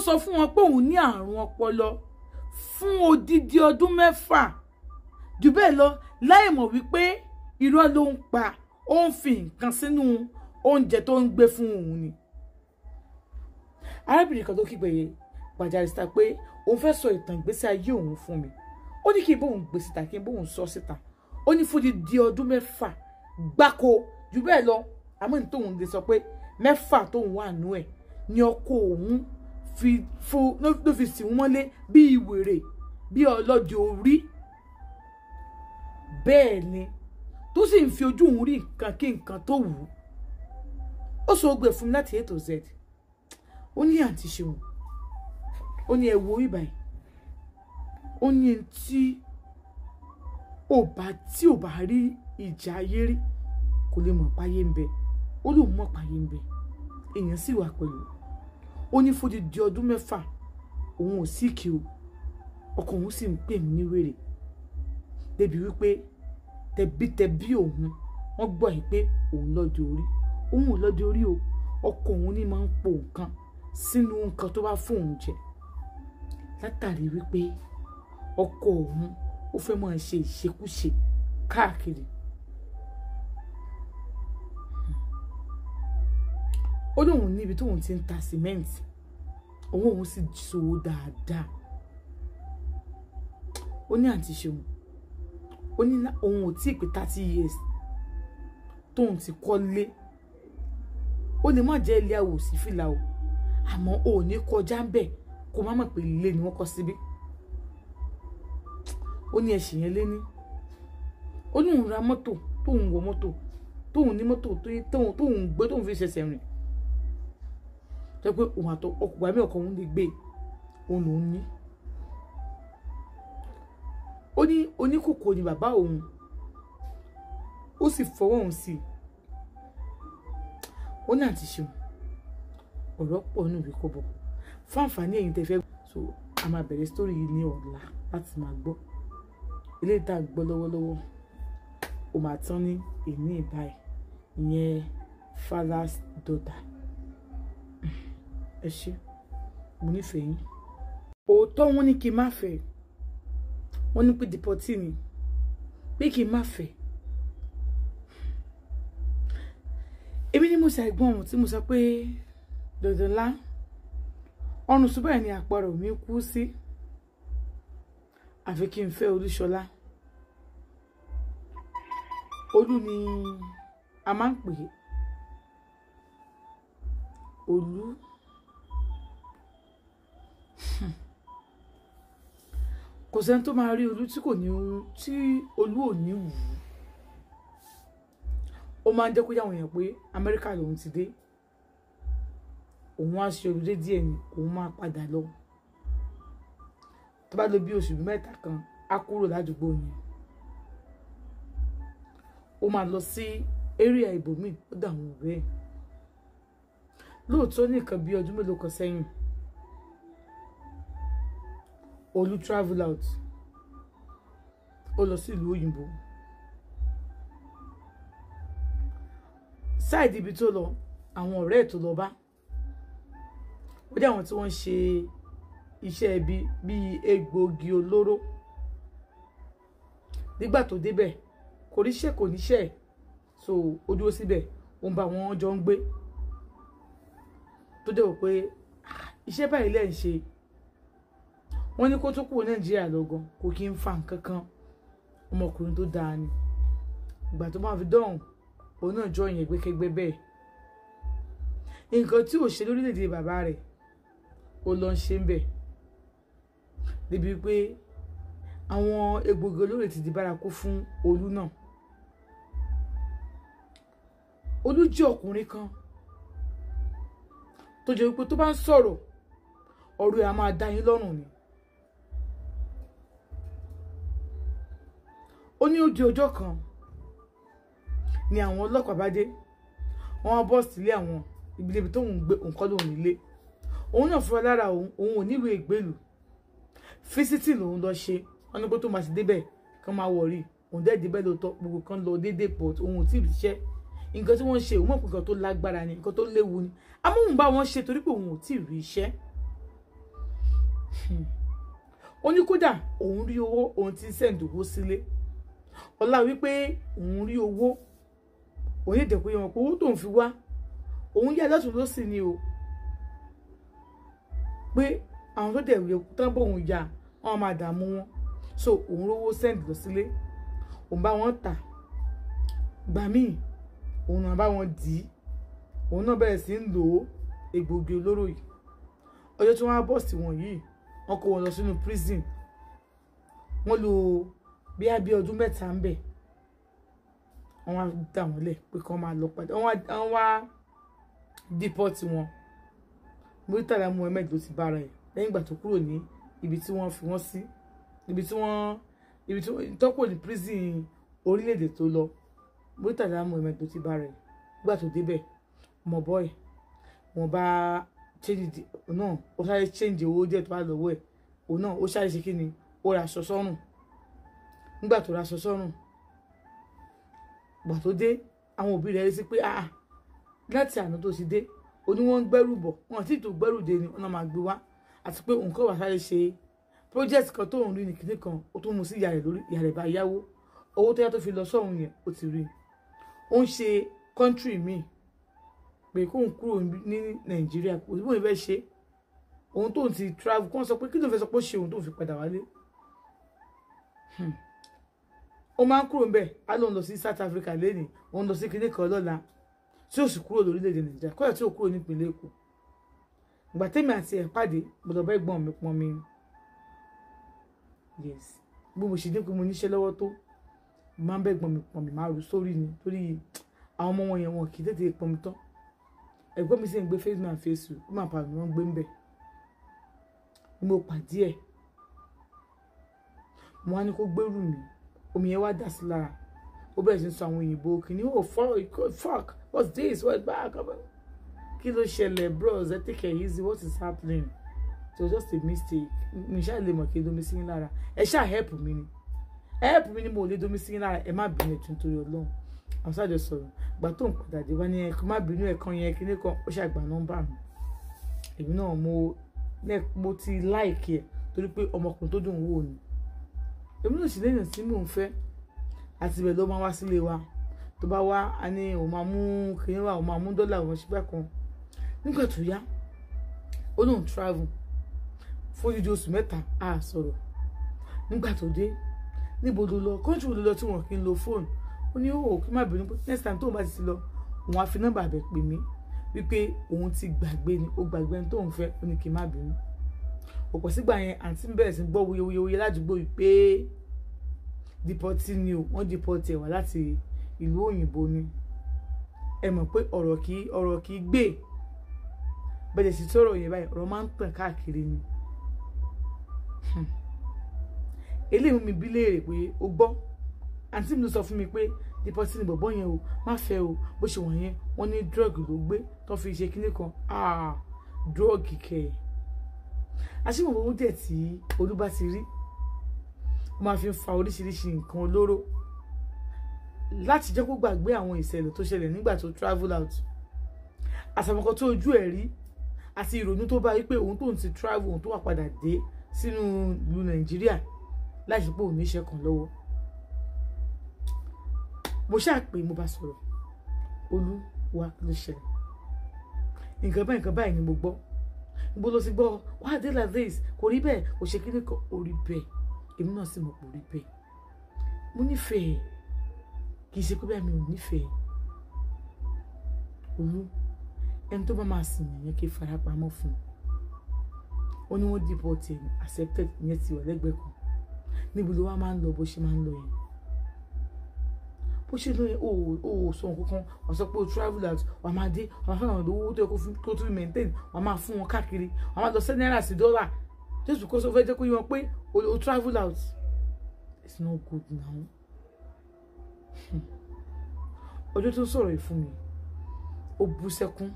sọ fún wọn pé òun ní àrùn ọpọlọ fún odidi ọdún 6 jù bẹ́ẹ̀ lọ, láì mọ̀ wípé irọ́ ló ń pa, ó ń fi nǹkan sínú oúnjẹ tó ń gbé fún òun ni. Arábìnrin kan tó kígbe gbàjarè síta pé òun fẹ́ sọ ìtàn ìgbésí ayé òun fún mi. Ó ní kí n bóun gbé síta, kí n bóun sọ síta. Ó ní fún odidi ọdún 6 gbáko jù bẹ́ẹ̀ lọ, àmọ́ ní tóun lè sọ pé 6 tóun wà nú ẹ̀ ni ọkọ òun ló fi sìn mọ́lé bí ìwèrè, bí ọlọ́dẹ orí. Bẹ́ẹ̀ ni tó sì ń fi ojú òun rí nǹkan kí nǹkan tó wù ú. Ó sọ ogbè fún mi láti A to Z. Ó ní àǹtí Ṣeun, ó ní ẹ wo ìbàyìí, ó ní tí ò bá rí ìjà ayé rí kò lè mọ̀ páyé ń bẹ. Ó lóun mọ̀ páyé ń bẹ, èèyàn sì wà pẹ̀lú. Ó ní fódìdí ọdún 6 òun ò síkì o, ọkọ òun sì ń pè mí ní wèrè, débi wípé tẹbítẹbí òun wọ́n gbọ́ yìí pé òun lọ́dẹ orí. Òun ò lọ́dẹ orí o, ọkọ òun ní máa ń po nǹkan sínú nǹkan tó bá fún òun jẹ, látàrí wípé ọkọ òun ó fẹ́ máa ṣe ìṣekúṣe káàkiri. Ó lóun níbi tóun ti ń ta sìmẹ́ǹtì, òun sì ṣòwò dáadáa. Ó ní àǹtí Ṣeun, ó ní òun ò tíì pé 30 years tóun ti kọ́lé. Ó lè má jẹ́ ilé àwòsí fìlà o, àmọ́ ò ní kọjá ń bẹ̀ kó má mọ̀ pé ilé ni wọ́n kọ́ síbí. Ó ní ẹ̀sìn yẹn lé ní. Ó ní òun ra mọ́tò, tóun wọ mọ́tò, tóun ní mọ́tò tóun gbé, tóun fi ṣẹ̀ṣẹ̀ rìn, tó pé òun àtọ ọkùnrin àmì ọkọ òun lè gbé, òun lòún ní. Ó ní oníkòkò ni bàbá òun, ó sì fọwọ́ òun sí i. Ó ní àǹtí Ṣeun, ọ̀rọ̀ pọ̀ nínú ìwé kọ́bọ̀ fún àǹfààní ẹ̀yin tẹ́ fẹ́. So a máa bẹ̀rẹ̀ sítórì yìí ní ọ̀la láti máa gbọ́ eléyìí tá a gbọ́ lọ́wọ́lọ́wọ́. Ó máa tán ní èní ìbáyìí, ìyẹn Father's Daughter. Ẹ ṣé, mo nífẹ̀ẹ́ yín. Òótọ́ wọn ní kí n má fẹ́, wọ́n ní pé dìpọ́tì ni pé kí n má fẹ́. Èmi ni mo ṣàìgbọ́n ohun tí mo sọ pé dandan lá ọrùn ṣùgbọ́n ni àparò mi kú sí, àfi kí n fẹ́ Olúṣọlá. Olú ni a máa ń pè é, Olú. Kò sẹ́ni tó máa rí Olú tí kò ní tí Olú ò ní wù ú. Ó máa ń jẹ́ kó yà wọ́n èèyàn pé Amẹ́ríkà lòun ti dé, òun á ṣe olùdé díẹ̀ ni òun máa padà lọ. Tó bá lò bí oṣù 3 kan, á kúrò ládùúgbò yẹn, ó máa lọ sí area ibòmíì ó dà àwọn ọ̀rẹ́ ẹ̀. Lóòótọ́ ní nǹkan bí ọdún mélòó kan sẹ́yìn, Olú travel out, ó lọ sí ìlú òyìnbó. Sáìdì ibi tó lọ, àwọn ọ̀rẹ́ ẹ̀ tó lọ bá, ó jẹ́ àwọn tí wọ́n ń ṣe iṣẹ́ ibi bíi egbòogi olóró. Nígbà tó débẹ̀ kò ríṣẹ́, kò níṣẹ́, so ó dúró síbẹ̀, ó ń bá wọn jọ ń gbé. Tó dẹ̀ wò pé iṣẹ́ báyìí lẹ́ ń ṣe, wọ́n ní kó tó kúrò Nàìjíríà lọ gan, kò kí ń fa nǹkan kan, ọmọkùnrin tó dáa ni. Ìgbà tó máa fi dọ̀hùn, òun náà jọ ìyẹn gbẹ́kẹ́gbẹ́ bẹ́ẹ̀. Nǹkan tí ò ṣe lórílẹ̀‐èdè bàbá rẹ̀ ó lọ ń ṣe ń bẹ̀, débi pé àwọn egbògi olóró ti di bárakú fún Olú náà. Olú jẹ́ ọkùnrin kan tó jẹ́ wípé tó bá ń sọ̀rọ̀, ọ̀rọ̀ ẹ̀ á máa dá yín lọ́rùn ni. Ó ní ó di ọjọ́ kan ni àwọn ọlọ́pàá bá dé, wọ́n wá bọ́ sílé àwọn ibi tóun gbé, òun kọ́ lòun nílé. Òun náà fúnra lára òun, òun ò níwèé ìgbélú, físítì lòun lọ ṣe. Wọ́n ní kó tó máa ṣe débẹ̀ kán máa wọ̀rí, òun dẹ́ débẹ̀ lóòótọ́, gbogbo kan lọ déédéé pọ̀, òun ò tí ì ríṣẹ́. Nǹkan tí wọ́n ń ṣe, òun mọ̀ pé nǹkan tó lágbára ni, nǹkan tó léwu ni, àmọ́ òun bá wọn ṣe torí pé òun ò tí ì rí iṣẹ́. Ó ní kódà òun rí owó, òun ti ń send owó sílé. Ọlá wípé òun rí owó, òun yóò dẹ̀kun yẹn pé owó tóun fi wá òun yá lọ́tún lọ́sì ni o, pé àwọn tó dẹ̀ wí tán bóun ya wọn máa dààmú wọn, so òun rówó send lọ sílé, òun bá wọn tà gbà míì, òun náà bá wọn dì í, òun náà bẹ̀rẹ̀ sí ń lò ó egbògi olóró yìí. Ọjọ́ tí wọ́n á bọ̀ sí wọn yìí, wọ́n kó wọn lọ sínú prison. Wọ́n lò bí ọdún 3 ń bẹ̀. Wọ́n wá dà wọ́n lẹ̀ pé kí wọ́n máa lọ padà. Wọ́n wá deport wọn. Muritala Muhammed ló ti bára ẹ̀ lẹ́yìn ìgbà tó kúrò ní ibi tí wọ́n fi wọ́n sí, ibi tí wọ́n tọ́kọ̀ ní prison orílẹ̀-èdè tó lọ. Muritala Muhammed ló ti bára ẹ̀ nígbà tó débẹ̀. Ọmọ bọ́ẹ̀ wọ́n bá change náà, ó sáré change owó díẹ̀ tó bá lọ́wọ́ ẹ̀, òun náà ó sáré ṣe kí ni, ó ra aṣọ sọ́rùn. Nígbà tó ra aṣọ sọ́rùn, gbà tó dé, àwọn òbí rẹ̀ rí sí pé ah, láti àná tó ti dé, oní wọ́n ń gbẹ́rù bọ̀, wọ́n àti tó gbẹ́rù dé ni wọ́n náà máa gbé wá, àti pé òun kọ́ wá sáré ṣe project kan tó ń rí ní kinní kan, ó tún mú sí ìyá rẹ̀ lórí, ìyá rẹ̀ bá yáwó owó tó yá tó fi lọ sọ́hun yẹn, ó ti rí. Ó ń ṣe country míì pé kóun kúrò ní Nàìjíríà, kò sí bóun fẹ́ ṣe òun tóun ti travel, kó sọ pé kí ló fẹ́ sọ pé ó ṣe òun tóun fi padà wálé. Ó máa ń kúrò ńbẹ̀, á lóun lọ sí South Africa lẹ́nìí, òun lọ sí kinní kan lọ́la, tí ó sì kúrò lórílẹ̀‐èdè Nàìjíríà, kódà tí ó kúrò nípìnlẹ̀ Èkó. Ìgbà tẹ́mi àti ẹ̀ pàdé, mo lọ bá ẹ̀gbọ́n mi pọn mi. Yes, bí mo ṣe dín pé mo níṣẹ́ lọ́wọ́ tó, mo máa ń bá ẹ̀gbọ́n mi pọn mi, máa rú sórí ni, torí àwọn ọmọ wọn yẹn wọn kì í tètè pọn mi tán. Ẹ̀gbọ́n mi sì ń gbé face man face you, ó máa pa mi, wọ́n gbé ń bẹ̀. Mo pàdé ẹ̀, mo wá ní kó gbérù mi, omi yẹn wá dà sí lára, ó bẹ̀rẹ̀ sí ń sọ àwọn òyìnbó kìíní, oh fuck, what's this, what's back, kí ló ṣẹlẹ̀ bros, ẹ take it easy, what is happening? It was just a mistake, mi ṣáà lè mọ̀ kí n domi sí yín lára, ẹ ṣáà help mi ni, help mi ni, mo lè domi sí yín lára, ẹ má bínú ẹ̀tún torí Ọlọ́run. Àwọn sáàjọ sọ̀rọ̀, gbà tó ń padà dé wá ní ẹ má bínú ẹ̀kan yẹn kíní kan, ó ṣàgbà nọ́mbà mi. Èmi náà mo ti láìkí ẹ̀ torí pé ọmọkùnrin tó dùn wò ni. Èmi náà sì léèyàn tí mò ń fẹ́, àti ibẹ̀ ló máa wá sílé wa. Tó bá wá, a ní òun máa mú kíní wá, òun máa mú dọ́là, òun ṣígbà kan. Nígbà tó yá, ó lóun travel fún odidi oṣù 3, a sọ̀rọ̀. Nígbà tó dé, níbo ló lọ? Country wo ló lọ tí wọn kì í lo fóònù? Ó ní ó kí má bínú pé next time tóun bá ti lọ, òun á fi nọ́mbà bẹ̀ pè mí wípé òun ti gbàgbé ni, ó gbàgbé ẹni tóun fẹ́, ó ní kí má bínú. Ọ̀pọ̀ sígbà yẹn, àǹtí ń bẹ̀rẹ̀ sí gbọ́ wuyewuye ládùúgbò yìí pé dìpọ́tì ni o, wọ́n dìpọ́tì ẹ̀ wá láti ìlú òyìnbó ni. Ẹ mọ̀ pé ọ̀rọ̀ kì í gbé bẹ́ẹ̀ sì sọ̀rọ̀ yẹn báyìí, ọ̀rọ̀ máa ń tàn káàkiri ni. Eléyìí mú mi bí léèrè pé o gbọ́, àǹtí mi ló sọ fún mi pé dìpọ́tì ni bọ̀bọ́ yẹn o, má fẹ́ o, bó ṣe wọ̀n yẹn, wọ́n ní drug ló gbé tó fi ṣe kíní kan, ah drug kẹ̀. Àṣìwọ̀n owó díẹ̀ tí Olú bá ti rí, ó máa fi ń fa oríṣiríṣi nǹkan olóró láti jẹ́ kó gbàgbé àwọn ìṣẹ̀lẹ̀ tó ṣẹlẹ̀ nígbà tó travel out, àtàwọn tó ojú ẹ̀ rí àti ìrònú tó bá rí pé òun tóun ti travel, òun tó wà padà dé sínú ìlú Nàìjíríà láìsí pé òun ní iṣẹ́ kan lọ́wọ́. Mo ṣáà pé mo bá sọ̀rọ̀, Olú wa ló ṣẹlẹ̀, nǹkan báyìí ni mo gbọ́, níbo ló ti gbọ́, why dey like this, kò rí bẹ́ẹ̀, kò ṣe kíní kan, ó rí bẹ́ẹ̀, èmi náà sì mọ̀ pé ó rí bẹ́ẹ̀. Mo nífẹ̀ẹ́, kì í ṣe pé bẹ́ẹ̀ mi ò nífẹ̀ẹ́. Olú, ẹni tó bá máa sìn yẹn kí farapamọ́ fún un. Ó ní wọ́n deport ẹ̀, accepted, ìyẹn ti wà lẹ́gbẹ̀ẹ́ kan. Níbo ló wá máa ń lọ bó ṣe máa ń lọ yẹn? Bó ṣe lọ yẹn, ó sọ nǹkan kan, wọ́n sọ pé o travel out, wàá máa dé, wàá máa fún àwọn olówó tó yẹ kó tún maintain, wàá máa fún wọn káàkiri, wàá máa lọ sí náírà sí dọ́là, just because o fẹ́ jẹ́ kó yé wọn pé o travel out. It's not good now. Ọjọ́ tó sọ̀rọ̀ yìí fún mi, ó bú sẹ́kún,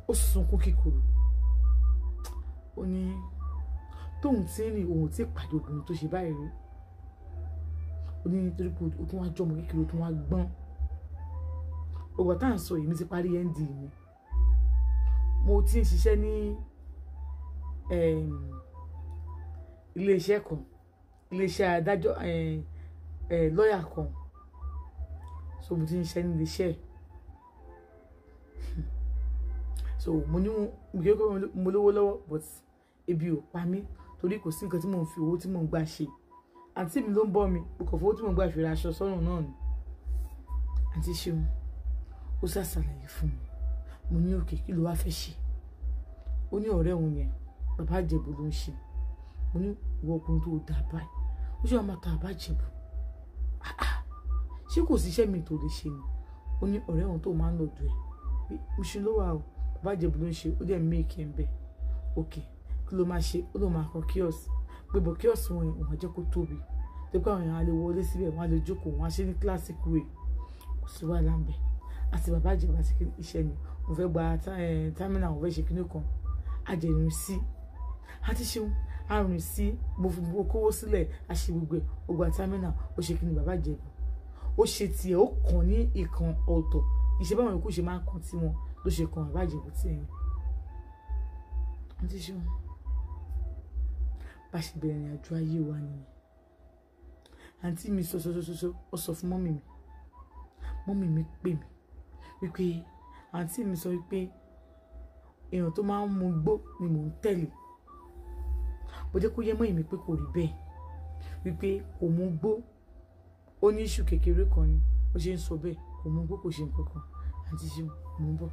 ó sunkún kíkorò. Ó ní tóun ti ń rìn, òun ti pàdé obìnrin tó ṣe báyìí rí. Ó ní nítorí pé ó tún wá jọmọ kékeré, ó tún wá gbọ́n. Ọgbà tá à ń sọ yìí, mi ti parí ND mi. Mo ti ń ṣiṣẹ́ ní iléeṣẹ́ kan, iléeṣẹ́ adájọ́, lọ́ọ̀yà kan. So mo ti ń ṣiṣẹ́ ní iléeṣẹ́. So mo ní mo lówó lọ́wọ́, but ebi ò pa mí torí kò sí nǹkan tí mò ń fi owó tí mò ń gbà ṣe. Àǹtí mi ló ń bọ́ mi, mo kàn fowó tí mò ń gbà fi ra aṣọ sọ́rùn náà ni. Àǹtí Ṣeun ó ṣàṣàlàyé fún mi. Mo ní òkè, kí ló wá fẹ́ ṣe? Ó ní ọ̀rẹ́ òun yẹn, bàbá Ìjẹ̀bú ló ń ṣe. Mo ní ìwọ ọkùnrin tó dà báyìí, ó ṣe wàá máa ta bàbá Ìjẹ̀bú. Ṣé kò sí iṣẹ́ mi tó lè ṣe ni? Ó ní ọ̀rẹ́ òun tó máa ń lọ́dọ̀ ẹ̀, mo ṣe ló wà o, bàbá Ìjẹ̀bú ló ń ṣe, ó dẹ̀ méèkì ẹ̀ ń bẹ̀. Òkè, kí ló máa ṣe? Ó ló máa kan kíọ̀sì, pé bọ̀ kíọ̀sì wọn yẹn òun á jẹ́ kó tóbi, tó pé àwọn èèyàn á lè wọlé síbẹ̀, wọ́n á lè jókòó, wọ́n á ṣe ní classic way. Kò sí wàhálà ń bẹ̀. Àti bàbá Ìjẹ̀bú àti iṣẹ́ ni òun fẹ́ gba terminal, òun fẹ́ ṣe kíní kan. Àjẹrìn sí àti Ṣeun àrùn sí, mo fi mo kówó sílẹ̀, a ṣe gbogbo ẹ̀, ó gba terminal, ó ṣe kíní bàbá Ìjẹ̀bú, ó ṣe tiẹ̀, ó kàn ní ìkan ọ̀tọ̀. Ìṣe báwọn yòókù ṣe máa ń kan tiwọn ló ṣe kan bàbá Ìjẹ̀bú tí ẹ̀yìn. Àti Ṣeun bá ṣe bẹ̀rẹ̀ ìrìn àjò ayé wa nìyẹn. Àǹtí mi sọ sọ sọ sọ, ó sọ fún mọ́mì mi. Mọ́mì mi pè mí wípé àǹtí mi sọ wípé èèyàn tó máa ń mu gbó ni mò ń tẹ̀lé. Mo jẹ́ kó yé mọ́mì mi pé kò rí bẹ́ẹ̀, wípé kò mu gbó, ó ní iṣu kékeré kan ni ó ṣe ń sọ bẹ́ẹ̀, kò mu gbó, kò ṣe nǹkan kan. Àǹtí Ṣeun, mò ń bọ̀.